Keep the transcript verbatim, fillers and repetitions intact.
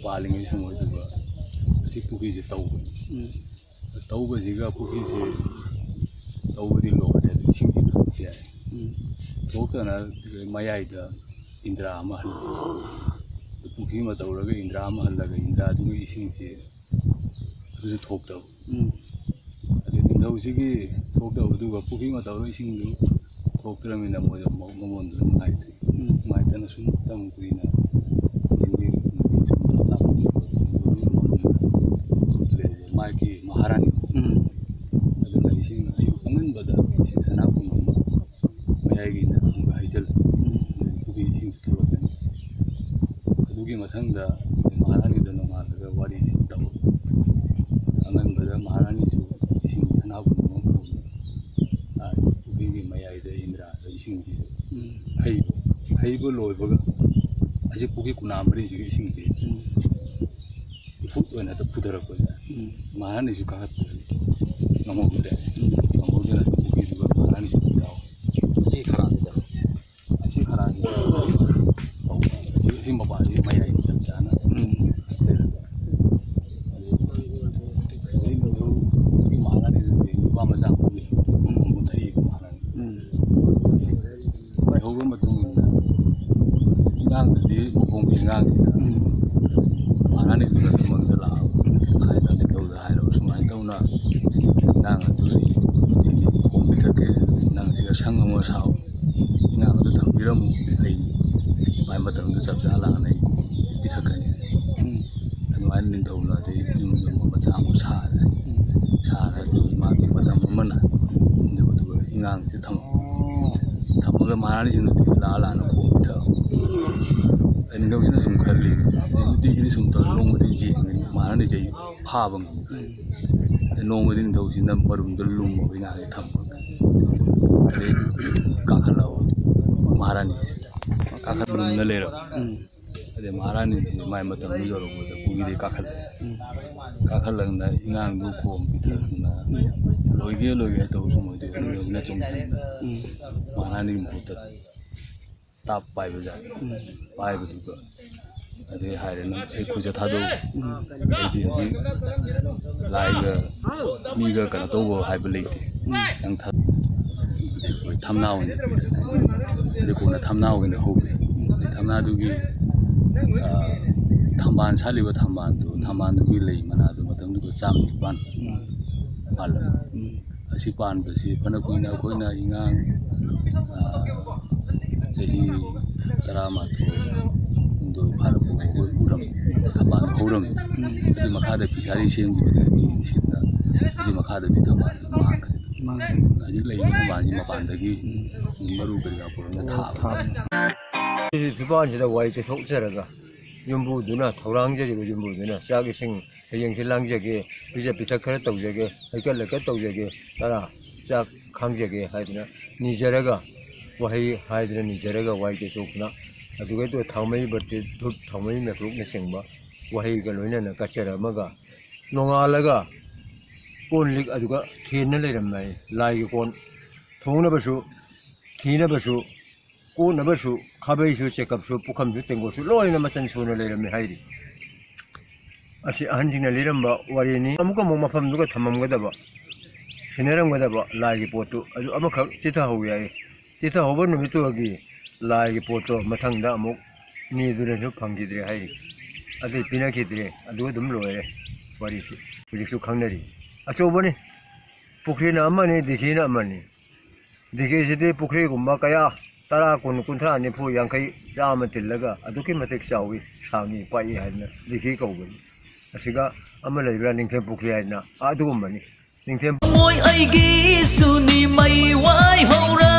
ꯄꯥꯜꯂꯤꯉꯩ ꯁꯨꯝ ꯑꯣꯏꯗꯨꯒ ꯑꯁꯤ ꯄꯨꯈ꯭ꯔꯤꯁꯦ ꯇꯧꯕꯅꯤ꯫ ꯎꯝ꯫ ꯇꯧꯕꯁꯤꯒ ꯄꯨꯈ꯭ꯔꯤꯁꯦ ꯇꯧꯕꯗꯤ ꯂꯣꯏꯔꯦ, ꯑꯗꯨ ꯏꯁꯤꯡꯗꯤ ꯊꯣꯛꯇꯦ ꯍꯥꯏ꯫ ꯎꯝ꯫ ꯊꯣꯛꯇꯅ ꯃꯌꯥꯏꯗ ꯏꯟꯗ꯭ꯔꯥ ꯑꯃ ꯍꯜꯂꯦ꯫ ꯄꯨꯈ꯭ꯔꯤ ꯑꯃ ꯇꯧꯔꯒ ꯏꯟꯗ꯭ꯔꯥ ꯑꯃ ꯍꯜꯂꯒ ꯏꯟꯗ꯭ꯔꯥꯗꯨꯒꯤ ꯏꯁꯤꯡꯁꯦ ꯑꯗꯨꯁꯨ ꯊꯣꯛꯇꯕ꯫ ꯎꯝ꯫ ꯑꯗꯩ ꯅꯤꯡꯊꯧꯁꯤꯒꯤ ꯊꯣꯛꯇꯕꯗꯨꯒ ꯄꯨꯈ꯭ꯔꯤ ꯑꯃ ꯇꯧꯔꯒ ꯏꯁꯤꯡꯗꯨ ꯊꯣꯛꯇ꯭ꯔꯕꯅꯤꯅ ꯃꯣꯏꯗ ꯃ-, ꯃꯃꯣꯟꯗꯨ ꯅꯨꯡꯉꯥꯏꯇ꯭ꯔꯦ꯫ ꯎꯝ꯫ ꯅꯨꯡꯉꯥꯏꯇꯅ ꯁꯨꯝ ꯃꯇꯝ ꯀꯨꯏꯅ ꯂꯦꯡꯗꯦꯡ ꯁꯨꯝ ꯂꯥꯛꯄ ꯂꯩꯔꯦ꯫ ꯃꯥꯒꯤ ꯃꯍꯥꯔꯥꯅꯤ꯫ ꯎꯝ꯫ ꯑꯗꯨꯅ ꯏꯁꯤꯡ ꯑꯌꯨꯛ ꯑꯉꯟꯕꯗ ꯏꯁꯤꯡ ꯁꯅꯥ ꯀꯨꯝꯕ ꯃꯌꯥꯏꯒꯤ ꯏꯟꯗ꯭ꯔꯥꯗꯨꯒ ꯍꯩꯖꯤꯜꯂꯦ꯫ ꯎꯝ꯫ ꯑꯗꯨꯗꯒꯤ ꯄꯨꯈ꯭ꯔꯤ ꯏꯁꯤꯡꯁꯦ ꯊꯣꯛꯂꯛꯀꯅꯤ꯫ ꯑꯗꯨꯒꯤ ꯃꯊꯪꯗ ꯃꯍꯥꯔꯥꯅꯤꯗ ꯅꯣꯡꯉꯥꯜꯂꯒ ꯋꯥꯔꯤꯁꯤ ꯇꯧꯔꯦ꯫ ꯑꯉꯟꯕꯗ ꯃꯍꯥꯔꯥꯅꯤꯁꯨ ꯏꯁꯤꯡ ꯁꯅꯥ ꯀꯨꯝꯕ ꯑꯃ ꯄꯨꯔꯛꯑꯦ꯫ ꯑꯥ, ꯄꯨꯈ꯭ꯔꯤꯒꯤ ꯃꯌꯥꯏꯗ ꯏꯟꯗ꯭ꯔꯥꯗ ꯏꯁꯤꯡꯁꯤ ꯎꯝ꯫ ꯍꯩꯕ, ꯍꯩꯕ ꯂꯣꯏꯕꯒ ꯑꯁꯤ ꯄꯨꯈ꯭ꯔꯤ ꯀꯨꯅꯥ ꯃꯔꯤꯁꯤꯒꯤ ꯏꯁꯤꯡꯁꯤ ꯎꯝ꯫ ꯏꯐꯨꯠ ꯑꯣꯏꯅ ꯍꯦꯛꯇ ꯐꯨꯊꯔꯛꯄꯁꯦ ꯎꯝ꯫ ꯃꯍꯥꯔꯥꯅꯤꯁꯨ ꯀꯥꯈꯠꯄ ꯉꯝꯍꯧꯗ꯭ꯔꯦ꯫ ꯎꯝ꯫ ꯉꯝꯍꯧꯗꯅ ꯄꯨꯈ꯭ꯔꯤꯗꯨꯒ ꯃꯍꯥꯔꯥꯅꯤꯁꯨ ꯌꯥꯎ-, ꯑꯁꯤ ꯈꯔꯥꯡꯁꯤꯗ꯫ ꯑꯁꯤ ꯈꯔꯥꯡꯁꯤꯗ꯫ ꯑꯁꯤ, ꯑꯁꯤ ꯃꯄꯥꯁꯤ ꯃꯌꯥꯏ ꯆꯞ ꯆꯥꯅ ꯎꯝ꯫ ꯂꯩꯔꯒ꯫ ꯑꯗꯨ ꯑꯗꯩ ꯅꯤꯡꯊꯧꯒꯤ ꯃꯍꯥꯔꯥꯅꯤꯗꯨꯗꯤ ꯅꯨꯄꯥ ꯃꯆꯥ ꯑꯃ ꯂꯩ꯫ ꯎꯝ꯫ ꯃꯨꯊꯛꯏ ꯃꯍꯥꯔꯥꯅꯤ꯫ ꯎꯝ꯫ ꯂꯩꯍꯧꯔꯕ ꯃꯇꯨꯡꯗ ꯏꯉꯥꯡꯗꯨꯗꯤ ꯃꯈꯣꯡꯒꯤ ꯏꯉꯥꯡꯅꯤꯅ ꯎꯝ꯫ ꯃꯍꯥꯔꯥꯅꯤꯗꯨꯅ ꯃꯪꯗ ꯂꯥꯛꯑꯕ ꯍꯥꯏꯅ ꯅꯤꯡꯊꯧꯗ ꯍꯥꯏꯔꯕ, "ꯁꯨꯃꯥꯏꯅ ꯇꯧꯅ ꯏꯉꯥꯡ ꯑꯗꯨ ꯑꯩ ꯈꯣꯝ ꯄꯤꯊꯛꯀꯦ, ꯅꯪ ꯁꯤꯗ ꯁꯪ ꯑꯃ ꯁꯥꯎ, ꯏꯉꯥꯡ ꯑꯗꯨ ꯊꯝꯕꯤꯔꯝꯃꯨ, ꯑꯩ ꯃꯥꯏ ꯃꯇꯝꯗꯨ ꯆꯞ ꯆꯥ ꯂꯥꯛꯑꯒ ꯑꯩ ꯈꯣꯝ ꯄꯤꯊꯛꯀꯅꯤ"꯫ ꯎꯝ꯫ ꯑꯗꯨꯃꯥꯏꯅ ꯅꯤꯡꯊꯧꯅ ꯑꯗꯩ ꯌꯨꯝ ꯌꯨꯝ ꯃꯆꯥ ꯑꯃ ꯁꯥꯔꯦ꯫ ꯎꯝ꯫ ꯁꯥꯔꯦ, ꯑꯗꯨ ꯃꯥꯒꯤ ꯃꯇꯝ ꯑꯃꯅ ꯑꯗꯨꯒ ꯏꯉꯥꯡꯁꯦ ꯊꯝꯃꯝꯃꯦ꯫ ꯊꯝꯃꯒ ꯃꯍꯥꯔꯥꯅꯤꯁꯤꯡꯅ ꯅꯨꯡꯇꯤꯒꯤ ꯂꯥꯛꯑ ꯂꯥꯛꯑꯅ ꯈꯣꯝ ꯄꯤꯊꯛꯑꯕ꯫ ꯑꯗꯩ ꯅꯤꯡꯊꯧꯁꯤꯅ ꯁꯨꯝ ꯈꯜꯂꯤ, ꯅꯨꯡꯇꯤꯒꯤꯗꯤ ꯁꯨꯝ ꯇꯧꯔ ꯅꯣꯡꯃꯗꯤ ꯌꯦꯡꯒꯅꯤ, ꯃꯍꯥꯔꯥꯅꯤꯁꯦ ꯑꯩ ꯐꯥꯕ ꯉꯝꯒꯅꯤ꯫ ꯑꯗꯩ ꯅꯣꯡꯃꯗꯤ ꯅꯤꯡꯊꯧꯁꯤꯅ ꯃꯔꯨꯝꯗ ꯂꯨꯝꯃꯕ ꯏꯉꯥꯡꯁꯦ ꯊꯝꯃꯒ꯫ ꯑꯗꯩ ꯀꯥꯈꯠꯂꯛꯑꯕ ꯃꯍꯥꯔꯥꯅꯤꯁꯦ꯫ ꯀꯥꯈꯠ ꯃꯔꯨꯝꯗ ꯂꯩꯔꯕ꯫ ꯎꯝ꯫ ꯑꯗꯩ ꯃꯍꯥꯔꯥꯅꯤꯁꯤ ꯃꯥꯏ ꯃꯇꯝꯗꯨ ꯌꯧꯔꯛꯄꯗ ꯄꯨꯈ꯭ꯔꯤꯗꯩ ꯀꯥꯈꯠꯂꯛꯑꯦ꯫ ꯎꯝ꯫ ꯀꯥꯈꯠꯂꯛꯅ ꯏꯉꯥꯡꯗꯨ ꯈꯣꯝ ꯄꯤꯊꯛꯅ ꯎꯝ꯫ ꯂꯣꯏꯒꯦ ꯂꯣꯏꯒꯦ ꯇꯧꯕ ꯁꯨꯝ ꯑꯣꯏꯗꯣꯏ ꯅꯤꯡꯊꯧꯁꯤꯅ ꯆꯣꯡꯁꯤꯟꯗꯅ ꯎꯝ꯫ ꯃꯍꯥꯔꯥꯅꯤꯒꯤ ꯃꯈꯨꯠꯇ ꯇꯥꯞ ꯄꯥꯏꯕꯖꯥꯠꯅꯤ꯫ ꯎꯝ꯫ ꯄꯥꯏꯕꯗꯨꯗ ꯑꯗꯨꯗꯩ ꯍꯥꯏꯔꯦ, "ꯅꯪ ꯑꯩ ꯈꯨꯖ ꯊꯥꯗꯣꯛꯎ, ꯑꯩꯗꯤ ꯍꯧꯖꯤꯛ ꯂꯥꯏꯒ ꯃꯤꯒ ꯀꯩꯅꯣ ꯇꯧꯕ ꯍꯥꯏꯕ ꯂꯩꯇꯦ, ꯅꯪ ꯊꯥ-," ꯑꯩꯈꯣꯏ ꯊꯝꯅꯥ ꯑꯣꯏꯅ ꯄꯤꯔꯦ꯫ ꯑꯗꯨ ꯀꯣꯟꯅ ꯊꯝꯅꯥ ꯑꯣꯏꯅ ꯍꯧꯋꯦ꯫ ꯑꯗꯩ ꯊꯝꯅꯥꯗꯨꯒꯤ, ꯑ, ꯊꯝꯕꯥꯜ ꯁꯥꯠꯂꯤꯕ ꯊꯝꯕꯥꯜꯗꯨ, ꯊꯝꯕꯥꯜꯗꯨꯒꯤ ꯂꯩ ꯃꯅꯥꯗꯨ ꯃꯇꯝꯗꯨꯗ ꯆꯥꯝ ꯅꯤꯄꯥꯟ ꯄꯥꯜꯂꯝꯃꯤ꯫ ꯑꯁꯤ ꯄꯥꯟꯕꯁꯤ ꯐꯅ ꯀꯨꯏꯅ ꯑꯩꯈꯣꯏꯅ ꯏꯉꯥꯡ, ꯑ, ꯆꯍꯤ ꯇꯔꯥꯃꯥꯊꯣꯏ, ꯀꯨꯟꯍꯨꯝꯗꯣꯏ ꯐꯥꯔꯛꯄ ꯑꯩꯈꯣꯏ ꯎꯔꯝꯃꯤ, ꯊꯝꯕꯥꯜ ꯍꯧꯔꯝꯃꯤ꯫ ꯑꯗꯨ ꯃꯈꯥꯗ ꯐꯤꯁꯥꯔꯤ ꯁꯦꯝꯈꯤꯕꯗꯒꯤ ꯁꯤꯗ ꯑꯗꯨ ꯃꯈꯥꯗꯗꯤ ꯊꯝꯕꯥꯜ ꯃꯥꯡꯈ꯭ꯔꯦ꯫ ꯃꯥꯡꯈ꯭ꯔꯦ꯫ ꯍꯧꯖꯤꯛ ꯂꯩꯔꯤꯕ ꯊꯝꯕꯥꯜꯁꯤ ꯃꯄꯥꯟꯗꯒꯤ ꯃꯔꯨ ꯀꯔꯤ ꯀꯔꯥ ꯄꯨꯔꯛꯑꯒ ꯊꯥꯕ꯫ ꯊꯥꯕ꯫ ꯐꯤꯕꯥꯜꯁꯤꯗ ꯋꯥꯏ ꯇꯩꯊꯣꯛꯆꯔꯒ ꯌꯨꯝꯕꯨꯗꯨꯅ, ꯊꯧꯔꯥꯡꯖꯔꯤꯕ ꯌꯨꯝꯕꯨꯗꯨꯅ ꯆꯥꯛ ꯏꯁꯤꯡ ꯍꯌꯦꯡꯁꯤ ꯂꯥꯡꯖꯒꯦ, ꯄꯤꯖ ꯄꯤꯊꯛ ꯈꯔ ꯇꯧꯖꯒꯦ, ꯍꯩꯀꯠ ꯂꯩꯀꯠ ꯇꯧꯖꯒꯦ, ꯇꯔꯥ ꯆꯥꯛ ꯈꯥꯡꯖꯒꯦ ꯍꯥꯏꯗꯅ ꯅꯤꯖꯔꯒ, ꯋꯥꯍꯩ ꯍꯥꯏꯗꯅ ꯅꯤꯖꯔꯒ ꯋꯥꯏ ꯇꯩꯊꯣꯛꯇꯅ, ꯑꯗꯨꯒ ꯊꯥꯎꯃꯩ ꯕꯇꯤ ꯙꯨꯞ, ꯊꯥꯎꯃꯩ ꯃꯦꯀ꯭ꯔꯨꯛꯅꯆꯤꯡꯕ ꯋꯥꯍꯩꯒ ꯂꯣꯏꯅꯅ ꯀꯠꯆꯔꯝꯃꯒ, ꯅꯣꯡꯉꯥꯜꯂꯒ ꯀꯣꯟ ꯂꯤꯛ ꯑꯗꯨꯒ ꯊꯦꯟꯅ ꯂꯩꯔꯝꯃꯦ꯫ ꯂꯥꯏꯒꯤ ꯀꯣꯟ ꯊꯣꯡꯅꯕꯁꯨ, ꯊꯤꯅꯕꯁꯨ, ꯀꯣꯠꯅꯕꯁꯨ, ꯈꯥꯕꯩꯁꯨ, ꯆꯦꯀꯞꯁꯨ, ꯄꯨꯈꯝꯁꯨ, ꯇꯦꯡꯀꯣꯠꯁꯨ ꯂꯣꯏꯅ ꯃꯆꯜ ꯁꯨꯅ ꯂꯩꯔꯝꯃꯤ ꯍꯥꯏꯔꯤ꯫ ꯑꯁꯤ ꯑꯍꯟꯁꯤꯡꯅ ꯂꯤꯔꯝꯕ ꯋꯥꯔꯤꯅꯤ꯫ ꯑꯃꯨꯛ ꯑꯃꯨꯛ ꯃꯐꯝꯗꯨꯒ ꯊꯝꯃꯝꯒꯗꯕ, ꯁꯤꯟꯅꯔꯝꯒꯗꯕ ꯂꯥꯏꯒꯤ ꯄꯣꯠꯇꯨ ꯑꯗꯨ ꯑꯃꯈꯛ ꯆꯤꯊꯍꯧ ꯌꯥꯏ꯫ ꯆꯤꯊꯍꯧꯕ ꯅꯨꯃꯤꯠꯇꯨꯒꯤ ꯂꯥꯏꯒꯤ ꯄꯣꯠꯇꯣ ꯃꯊꯪꯗ ꯑꯃꯨꯛ ꯃꯤꯗꯨꯅꯁꯨ ꯐꯪꯈꯤꯗ꯭ꯔꯦ ꯍꯥꯏꯔꯤ꯫ ꯑꯗꯨꯏ ꯄꯤꯅꯈꯤꯗ꯭ꯔꯦ꯫ ꯑꯗꯨ ꯑꯗꯨꯝ ꯂꯣꯏꯔꯦ ꯋꯥꯔꯤꯁꯤ꯫ ꯍꯧꯖꯤꯛꯁꯨ ꯈꯪꯅꯔꯤ꯫ ꯑꯆꯧꯕꯅꯤ꯫ ꯄꯨꯈ꯭ꯔꯤꯅ ꯑꯃꯅꯤ, ꯗꯤꯒꯤꯅ ꯑꯃꯅꯤ꯫ ꯗꯤꯒꯤꯁꯤꯗꯤ ꯄꯨꯈ꯭ꯔꯤꯒꯨꯝꯕ ꯀꯌꯥ ꯇꯔꯥ, ꯀꯨꯟ, ꯀꯨꯟꯊ꯭ꯔꯥ, ꯅꯤꯐꯨ, ꯌꯥꯡꯈꯩ, ꯆꯥꯝꯃ ꯇꯤꯜꯂꯒ ꯑꯗꯨꯛꯀꯤ ꯃꯇꯤꯛ ꯆꯥꯎꯏ, ꯁꯥꯡꯏ, ꯄꯥꯛꯏ ꯍꯥꯏꯗꯅ ꯗꯤꯒꯤ ꯀꯧꯕꯅꯤ꯫ ꯑꯁꯤꯒ ꯑꯃ ꯂꯩꯕ꯭ꯔꯥ, ꯅꯤꯡꯊꯦꯝ ꯄꯨꯈ꯭ꯔꯤ ꯍꯥꯏꯗꯅ, ꯑꯗꯨꯒꯨꯝꯕꯅꯤ꯫ ꯅꯤꯡꯊꯦꯝ ꯃꯣꯏ ꯑꯩꯒꯤꯁꯨꯅꯤ ꯃꯩ ꯋꯥꯏ ꯍꯧꯔ